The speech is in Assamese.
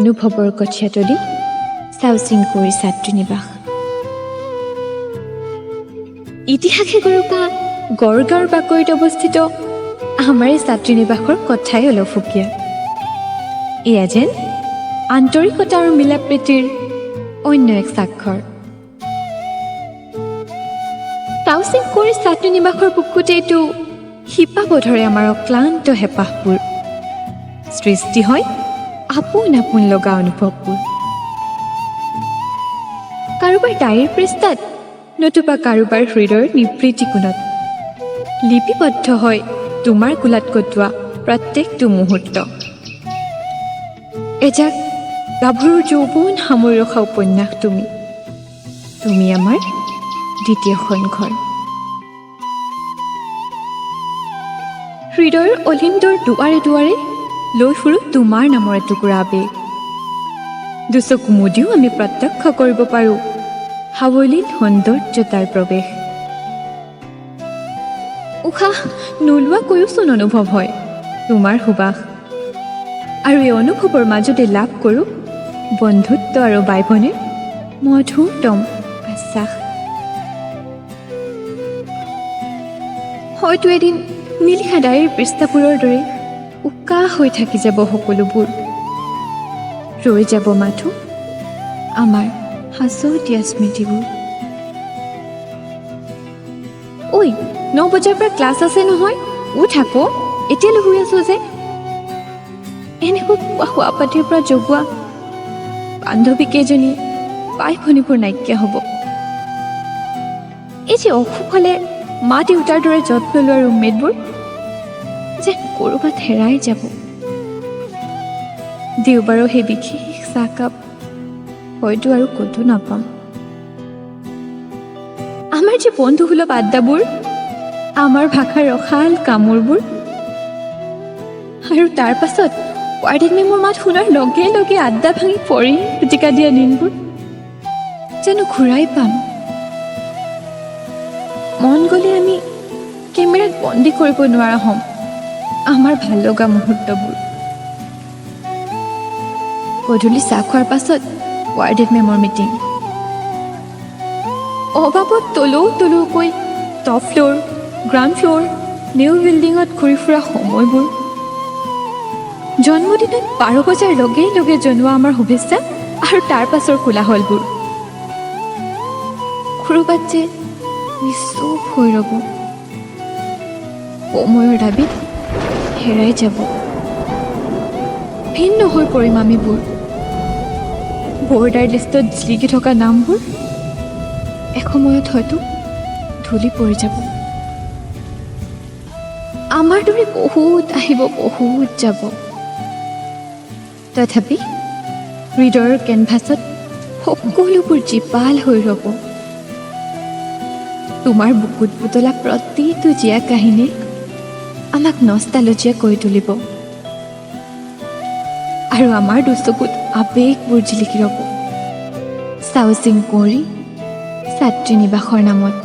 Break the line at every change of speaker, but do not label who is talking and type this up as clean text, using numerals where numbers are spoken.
অনুভৱৰ কঠীয়াতলি চাওচিং কুঁৱৰী ছাত্ৰী নিবাস। ইতিহাসে গৰকা গড়গাঁৱৰ বাকৰিত অৱস্থিত আমাৰ এই ছাত্ৰী নিবাসৰ কথাই অলপ সুকীয়া। এয়া যেন আন্তৰিকতা আৰু মিলা প্ৰীতিৰ অন্য এক স্বাক্ষৰ। চাওচিং কুঁৱৰী ছাত্ৰী নিবাসৰ বুকুতে এইটো শিপাব ধৰে আমাৰ অক্লান্ত হেঁপাহবোৰ। সৃষ্টি হয় আপোন আপোন লগা অনুভৱবোৰ। কাৰোবাৰ ডায়েৰীৰ পৃষ্ঠাত নতুবা কাৰোবাৰ হৃদয়ৰ নিভৃত কোণত লিপিবদ্ধ হয় তোমাৰ কোলাত কটোৱা প্ৰত্যেকটো মুহূৰ্ত। এজাক গাভৰুৰ যৌৱন সামৰি ৰখা উপন্যাস তুমি। তুমি আমাৰ দ্বিতীয়খন ঘৰ। হৃদয়ৰ অলিন্দৰ দুৱাৰে দুৱাৰে লৈ ফুৰোঁ তোমাৰ নামৰ এটুকুৰা আৱেগ। দুচকু মুদিও আমি প্ৰত্যক্ষ কৰিব পাৰোঁ সাৱলীল সৌন্দৰ্যতাৰ প্ৰৱেশ। উশাহ নোলোৱাকৈওচোন অনুভৱ হয় তোমাৰ সুবাস, আৰু এই অনুভৱৰ মাজতে লাভ কৰোঁ বন্ধুত্ব আৰু বাই ভনীৰ মধুৰতম আশ্বাস। হয়তো এদিন নিলিখা ডায়েৰীৰ পৃষ্ঠাবোৰৰ দৰে উকা হৈ থাকি যাব সকলোবোৰ, ৰৈ যাব মাথো আমাৰ সাঁচতীয়া স্মৃতিবোৰ। ঐ, 9 বজাৰ পৰা ক্লাছ আছে নহয়, উঠ আকৌ, এতিয়ালৈ শুই আছো যে। এনেকৈ পুৱা শোৱা পাতিৰ পৰা জগোৱা বান্ধৱী কেইজনী, বাই ভনীবোৰ নাইকিয়া হ'ব। এই যে অসুখ হ'লে মা দেউতাৰ দৰে যত্ন লোৱা ৰুমমেটবোৰ যেন ক'ৰবাত হেৰাই যাব। দেওবাৰৰ সেই বিশেষ চাহকাপ হয়তো আৰু ক'তো নাপাম। আমাৰ যে বন্ধুসুলভ আড্ডাবোৰ, আমাৰ ভাষাৰ ৰসাল কামোৰবোৰ, আৰু তাৰ পাছত ৱাৰ্ডেন মেমৰ মাত শুনাৰ লগে লগে আড্ডা ভাঙি পৰি পিটিকা দিয়া দিনবোৰ জানো ঘূৰাই পাম? মন গ'লে আমি কেমেৰাত বন্দী কৰিব নোৱাৰা হ'ম আমাৰ ভাল লগা মুহূৰ্তবোৰ। গধূলি চাহ খোৱাৰ পাছত ৱাৰ্ডেন মেমৰ মিটিং। অবাবত তলৌ তলৌকৈ top floor, ground floor, new বিল্ডিঙত ঘূৰি ফুৰা সময়বোৰ, জন্মদিনত 12 বজাৰ লগে লগে জনোৱা আমাৰ শুভেচ্ছা আৰু তাৰ পাছৰ কোলাহলবোৰ ক'ৰবাত যে নিশ্চুপ হৈ ৰ'ব, সময়ৰ দাবীত হেৰাই যাব। ভিন্ন হৈ পৰিম আমিবোৰ। বৰ্ডাৰ লিষ্টত জিলিকি থকা নামবোৰ এসময়ত হয়তো ধূলি পৰি যাব। আমাৰ দৰে বহুত আহিব, বহুত যাব, তথাপি হৃদয়ৰ কেনভাছত সকলোবোৰ জীপাল হৈ ৰ'ব। তোমাৰ বুকুত বুটলা প্ৰতিটো জীয়া কাহিনীয়ে আমাক নষ্টালজিয়া কৰি তুলিব আৰু আমাৰ দুচকুত আৱেগবোৰ জিলিকি ৰ'ব। চাওচিং কুঁৱৰী ছাত্ৰী নিবাসৰ নামত।